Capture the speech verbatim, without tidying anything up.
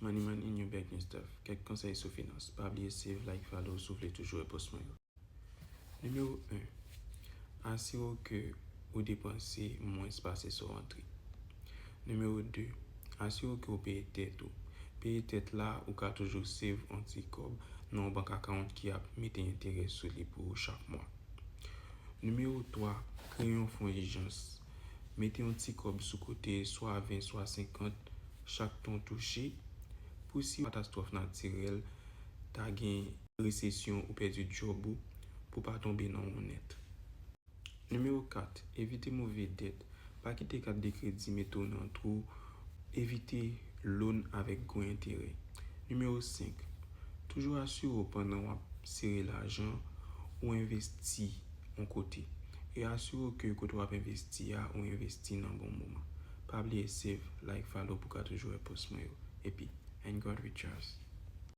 Money Man in your bag and stuff. Kèk konsèy sou finans. Pa bliye save, like, follow si w vle toujou wè post mwen yo. Nimewo en, asire w ke ou depanse mwens pase sa w antre. Nimewo de, asire w ke w peye tèt ou. Peye tèt la, ou ka toujou save yon ti kòb nan yon bank account ki ap mete enterè sou li pou ou chak mwa. Nimewo twa, kreye yon fon ijans. Mete yon ti kòb sou kote, swa ven, swa senkant, chak tan w touche, pou si katastwòf natirèl, ta gen resesyon ou pèdi djòb ou, pou pa tonbe nan wonnèt. Nimewo kat, evite move dèt. Pa kite kat de kredi mete w nan twou. Evite loan avèk gwo enterè. Nimewo senk, toujou asire w pandan w ap sere lajan ou envesti yon kote. E asire w ke kote w ap envesti a, ou envesti nan bon moman. Pa bliye save, like, follow pou w ka toujou wè post mwen yo. Epi, and God we trust.